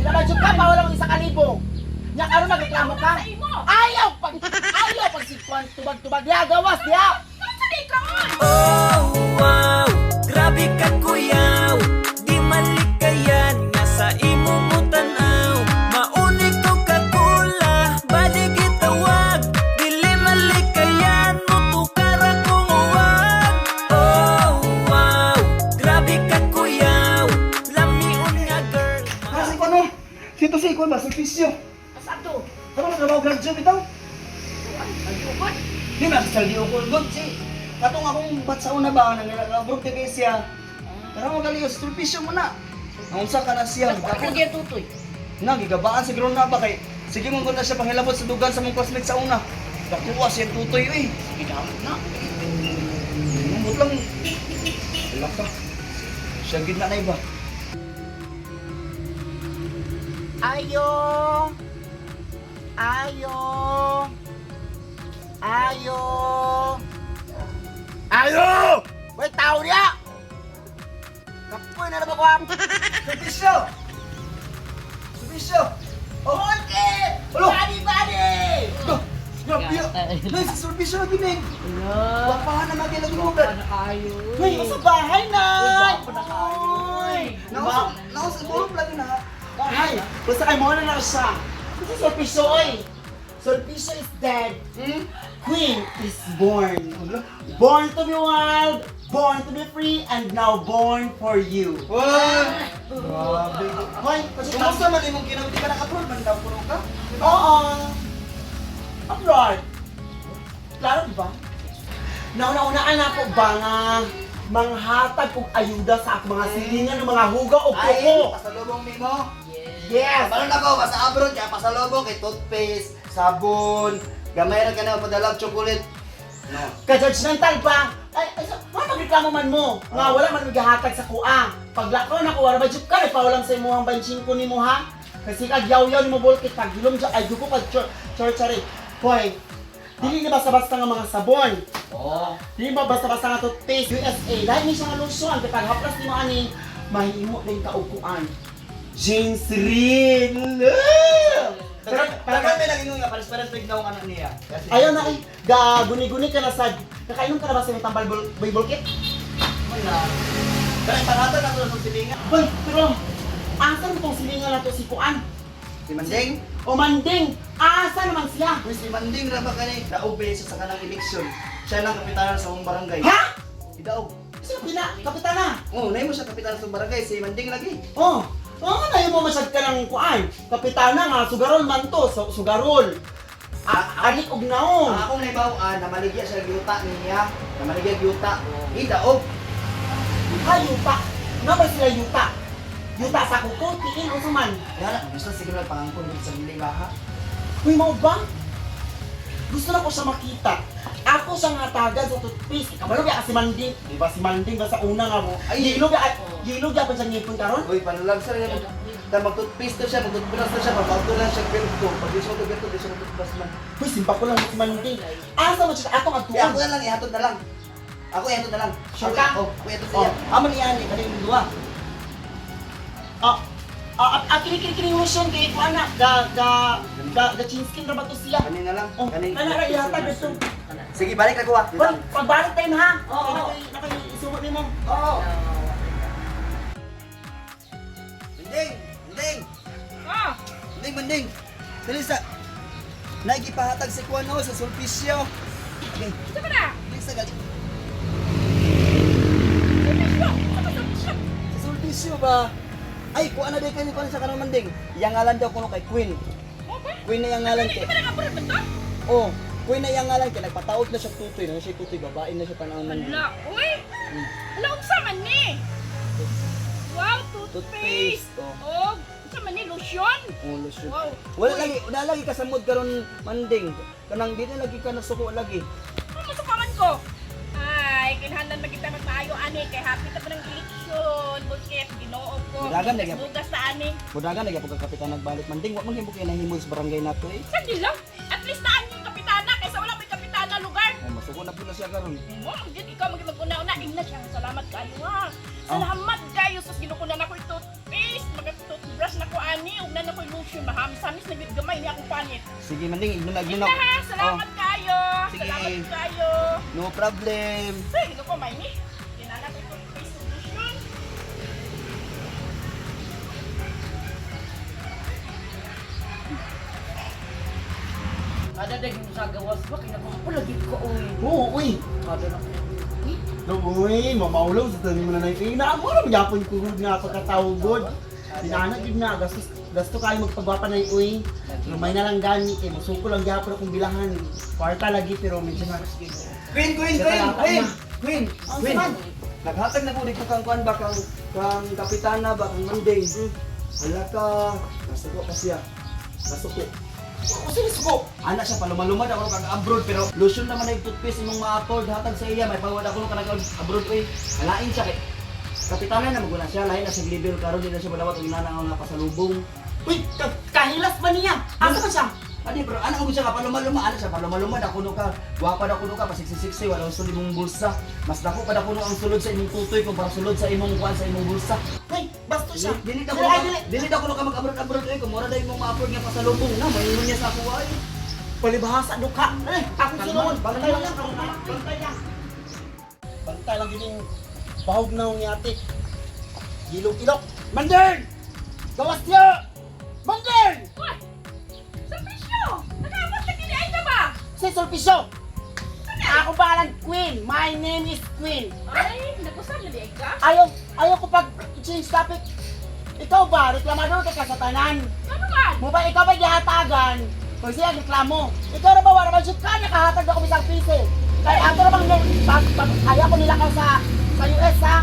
Di naman jud ka pa wala 1,000. Nya karon magreklamo ka. Sa imo. Ayaw pag sikwan tubag-tubag diha gawas diha. Ano sa di ka oy? Oh, wow, grabe ka kuyaw. Di malikayan nga sa imo mo tanaw. Mauni ko kakula, bali gitawag. Dili malikayan mo tukara kong uwag. Oh, wow, grabe ka kuyaw. Lamion nga girl. Ah, si Kuno. Sito si Kuno ba? Sulpicio. Asa to? Kamu na trabaho graduate bitaw. Ayuban. Di na sa di ko good si. Katong akong bat sa una ba nang nag-abroad kay siya. Tara mo gali sulpicio mo na. Naunsa ka na siya? Ako gyud tutoy. Na gigabaan siguro na ba kay sige mo na siya panghilabot sa dugan sa mong classmate sa una. Dakuha siya tutoy oy. Sige dapat na. Numot lang. Wala ka. Siya gid na na iba. Ayo. Ayo. Ayo. Ayo! Way tao niya! Kapoy na naman ko am. Sulpicio! Sulpicio! Oh, Hulkit! Ulo! Body, body! Go! Grabe! Nay, sa sulpicio na gining. Wapahan na magilog lugar. Uy, sa bahay na! Uy, Nausap, nausap, bulok lagi na. Ay, basta kay mo na na siya. Kasi Sulpicio, oy. Sulpicio is dead. Hmm? Queen is born. Born to be wild, born to be free, and now born for you. Wow! Grabe. Hoy, kasi Kumusta man imong kinabti ka naka-abroad man daw kuno ka? Oo. Abroad. Klaro, di ba? Nauna-unaan na po ba nga manghatag og ayuda sa akong mga silingan ng mga huga o Ay, kuko? pasalubong nimo. Yes! Kabalo na ko basta abroad kaya pasalubong kay toothpaste, sabon, gamay ra ka na padala og chocolate. No. Ka-judgmental ba? Ay, ay, so, mga magreklamo man mo. Nga wala man maghahatag sa kuha. Paglakaw na kuha, ba jud ka, nagpaulam sa imuhang banching ko nimo ha? Kasi kag yaw-yaw nimo bulkit, pag hilom dyan, ay dugo pag chor chor chore. Hoy, dili na basta-basta nga mga sabon. Oh. Dili ba basta-basta nga toothpaste, USA. Lahi ni siya nga lotion. Kay pag haplas nimo ani, mahimo din ka og kuan. James Reid! Pero, Pero may naging nga pares-pares may ginawa anak niya. Kasi ayaw na ay, ga guni-guni ka na sad. Nakainom ka na ba sa imong tambal boy bulkit? Wala. Pero ipangatag ako sa silingan. Hoy, pero asa mo tong silingan na to si Kuan? Si Manding? O Manding, asa naman siya? Uy, si Manding ra ba kani? Daog ba siya sa kanang eleksyon? Siya lang kapitanan sa akong barangay. Ha? Idaog. Sino pina? Kapitana? Oh, naimo siya kapitanan sa barangay si Manding lagi. Oh, oh, na mo masyad ka ng Kuan. Kapitana nga, sugarol man to, sugarol. Adik og naon. Ang akong nahibaw-an, namaligya siya yuta niya. Namaligya yuta. Idaog. Ha, yuta. Nga ba sila yuta? Yuta sa kuko, tiin, unsa man. Kaya na, gusto siguro pangangkon dito sa Miling Baha. Uy, mao ba? Gusto na ko siya makita. Ako siyang hatagan sa toothpaste. Kabalo kaya si Manding. Di ba si Manding ba sa una nga mo? Ay! Gilog ya, gilog ya pa siyang ngipon karon. Uy, panulag sa rin. Ta magtoothpaste to siya, magtoothbrush to siya, magpauto lang siya berto. Pag di siya magtoothbrush, di siya magtoothbrush man. Uy, simba ko lang si Manding. Asa mo siya atong Di, ako adtuon? na lang, ihatod na lang. Ako ihatod na lang. Sure ka? Oh, ako ihatod siya. Amo ni ani, kaning duha. Ah, ah, ah, kini kini kini lotion kay kuan na ga ga ga ga chinskin ra ba to siya? Kanin na lang. Oh, Kaning. kana ra ihatag dito. Sige, balik na ko ah. Pag pagbalik time ha. Oo. Oo. Nakay isugot nimo. Oo. Manding! Manding! Ah, Manding, manding! Dali sa... Naigipahatag si Kuano sa Sulpicio. Okay, sa ba na? dali sa gali. Sulpisyo. Sa ba sulpisyo? Sa Sulpicio ba? Ay, kuan na di kayo kuan sa kanang manding. Yang ngalan daw kuno kay Queen. Mo ba? Queen na yang ngalan Di kay. ba nag-abroad ba to? Oh, Queen na yang ngalan kay nagpataot na siya tutoy, na siya tutoy babae na siya tanawon manding. Hala, uy. Hala, unsa man ni? Wow, toothpaste. Toothpaste, oh. Oh, unsa man ni lotion? Oh, lotion. Wow. Wala lagi, wala lagi kasamod karon manding. Kanang di na lagi ka nasuko lagi. Ano masukaman ko? Ay, kinahanglan magita magmaayo ani kay happy ta pa ng eleksyon. Bukit, Ginoo ko. Dagan na gyud. Bugas ta ani. Mudagan lagi pagka kapitan nagbalik manding, wa man himo kay nahimo sa barangay nato eh. Sa lang. At least naan yung kapitana kaysa wala may kapitana lugar. Oh, masuko na po na siya karon. Mo, gyud ikaw maging mag-una-una. Ingna siya. Salamat kayo ha. Salamat kayo. Sus, ginukunan ako yung toothpaste. Mga toothbrush na ko ani. ani ug na ko'y lotion mahamis-hamis na gid gamay ni akong panit. Sige Manding, igno na Sige igno na ha, salamat kayo. Sige. Salamat kayo. No problem. Sige, ko may ni. Kinala ko toothpaste ug lotion. Kada dag mo sa gawas ba kay nagwapo lagi ko oy. Oo, uy. Kada na. Uy, mamaulaw sa tanin mo na na na ako na magyapon ko nga pagkatawgod. Sinana gid na gastos gasto kayo magpagwapa na uy. Lumay na lang gani kay musuko lang gyapon akong bilahan. Kwarta lagi pero medyo na. Queen, Queen, Siya Queen, talata Queen, na. Queen, Ang Queen. saman. Naghatag na po dito kang kuan ba kang kang kapitana ba kang Manding. Hala ka, nasuko pa siya. Nasuko. Usa ni suko. Ana siya palumalumad ako kag abroad pero lotion naman ay toothpaste imong ma-afford hatag sa iya may pawad ako kanang abroad oy. Alain siya kay kapitana na maguna siya lain na sa level karon di na siya malawat og inana nga pasalubong. Uy, kahilas ba niya? Asa ba siya? Ani bro, ano ko siya ka palumaluma, ano siya palumaluma na kuno ka, gwapa na kuno ka pa 66 wala sulod imong bulsa. Mas dako pa na kuno ang sulod sa imong tutoy kumpara sulod sa imong kuan sa imong bulsa. Uy, basto siya. Dili na Dili, kuno ay, ka, dili. dili na kuno ka mag-abroad abroad oy, kung mura na imong ma-afford nga pasalubong na, maingon niya sa ako ay. Palibhasa duka. Eh, akong sulod. Kalma, Bantay lang, bantay lang. Bantay lang gining bahog na ni ate. Gilok-ilok. Mandern! Gawas niya! Mandern! Uy! Servisyo! Nakaabot na gini ay ka ba? Si Sulpicio! Ako pangalan Queen. My name is Queen. Ay, nagusan na di ay ka? Ayaw, ayaw ko pag change topic. Ikaw ba, reklamador ka sa tanan? Ano man? Mo ba, ikaw ba gihatagan? Kung siya reklamo. Ikaw na ba, wala man shoot ka, nakahatag ako bisang piso. Kaya ato na bang, pag, pag, ayaw ko nila sa US ha?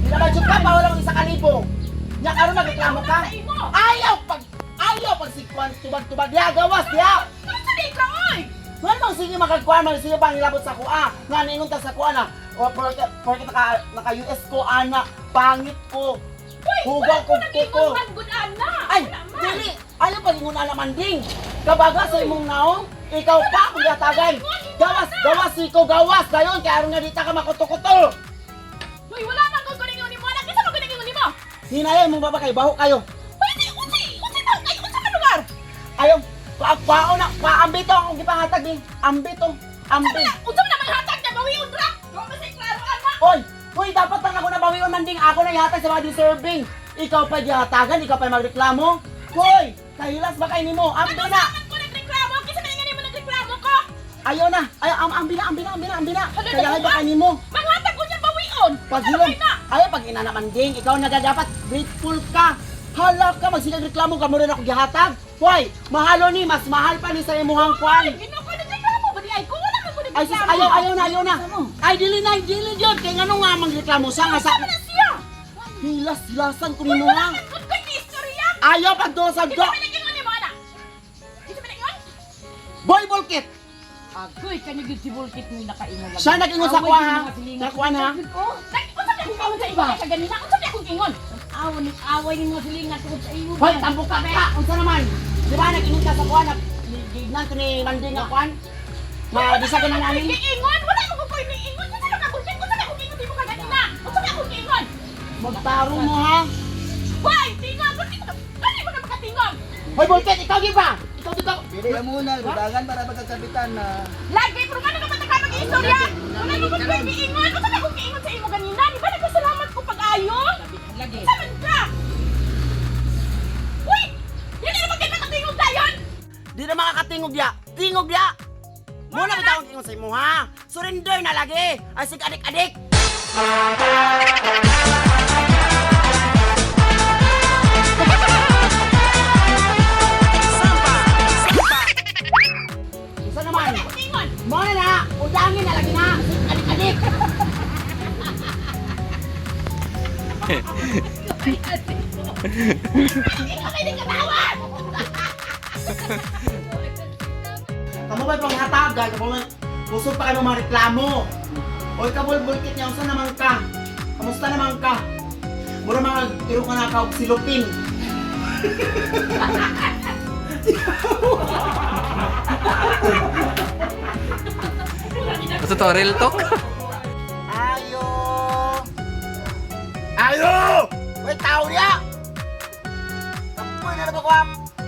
Nila ba shoot ka, bawal ang 1,000. Nya karon nagreklamo ka? Sa imo. Ayaw pag, ayaw pag sikwan, tubag-tubag, diha, gawas, diha. Ano sa di ka oy? Nga bang sige makagkuhan man sige pang nilabot sa kuha. Nga ningon ta sa kuha na o porke porke naka US ko ana pangit ko. Uy, Hugaw wala ko ko nag-ingon kuko. man good ana. Ay, Wala man. dili. Ayaw pag ingon ana man ding. Kabaga sa imong naong, ikaw pa akong gihatagan. Gawas, gawas ikaw gawas dayon kay aron nga di ta ka makuto-kuto. Uy, wala man ko kuning ni mo. Anak, kinsa man kuning ni mo? Hinayay mo baba kay baho kayo. Uy, di unsi, unsi man kayo unsa man lugar? Ayaw, pa paao na, paambito akong gipangatag ni. Ambito, ambi. Unsa man ang hatag na bawion ra? Wa man say klaro ana. Oy, hoy dapat lang ako nabawion man ding ako na ihatag sa mga deserving. Ikaw pa gihatagan, ikaw pa magreklamo. Hoy, kahilas ba kay nimo? Ambi Ano na. man ko nagreklamo? Kinsa man nga nimo nagreklamo ko? Ayaw na. Ayaw, ambi na, ambi na, ambi na, ambi na. Hala, Kaya ba nakuha? kay nimo? Manghatag ko niya bawion. Paghilom. Ano na? Ayaw pag ina naman ding, ikaw na dapat grateful ka. Hala ka, magsigang reklamo ka mo rin ako gihatag. Hoy, mahalo ni, mas mahal pa ni sa imuhang kwan. Ay, ginoo ko nagreklamo ba di ay ko wala man ko Ay sus, nagreklamo. ayaw, ayaw na, ayaw na. Ay, dili na, dili yun. Kaya nga nga mangreklamo siya nga sa... Unsa man na siya? Hilas, hilasan ko Uy, nimo wala ha. man gud ko istorya. Ayaw pagdosag Kinsa do. man nag-ingon nimo ana? Kinsa man nag-ingon? Boy Bulkit! Agoy kanyo gyud si Bulkit ni nakaingon lagi. Siya nag-ingon sa Away kuha gyud ha. mga silingan. Sa kuha na. Oh, Nag unsa man akong ingon sa imo kay kaganina? Unsa man akong ingon? Awon ni away ni mga silingan tungod sa imo. Hoy, tambok ka ka. Unsa naman? Di ba nag-ingon ka sa kuha na gignan ko ni Manding nga kuan? Ma, di sa ganan Ay, namin. giingon! Wala mo ko iniingon! Unsa man ka bulkit? Unsa man akong ingon sa imo kaganina? Unsa man akong ingon? Magtarong mo ha. Hoy, tingog! Bulkit ka! Dali mo na makatingog! Hoy, Bulkit, ikaw gyud ba? Ikaw gyud ba? Dili na muna, budangan para magkakapitan na. Lagi, pero nga naman ka mag-istorya! Wala mo ko iniingon! Unsa man akong giingon sa imo ganina? Di ba nagpasalamat ko pag-ayo? Lagi. Unsa man ka? Uy! Dili na magkita katingog dayon! Di na makakatingog ya. Tingog ya. Muna bitaw ang ingon sa imo ha. Surrender na lagi. Ay sig adik-adik. Isa naman. Akong ingon! Muna na, udangin na lagi na. Sig adik-adik. Ikaw kayo din katawa! Kamu ba panghatagan? Kamu ba kusog pa kayo mga reklamo? Oy, kabulbulkit niya, unsa naman ka? Kamusta naman ka? Mura mga tiro ka na ka og silupin. Basta to, real talk. Ayo! Ayo! Uy, tao niya! Kapoy na naman ko.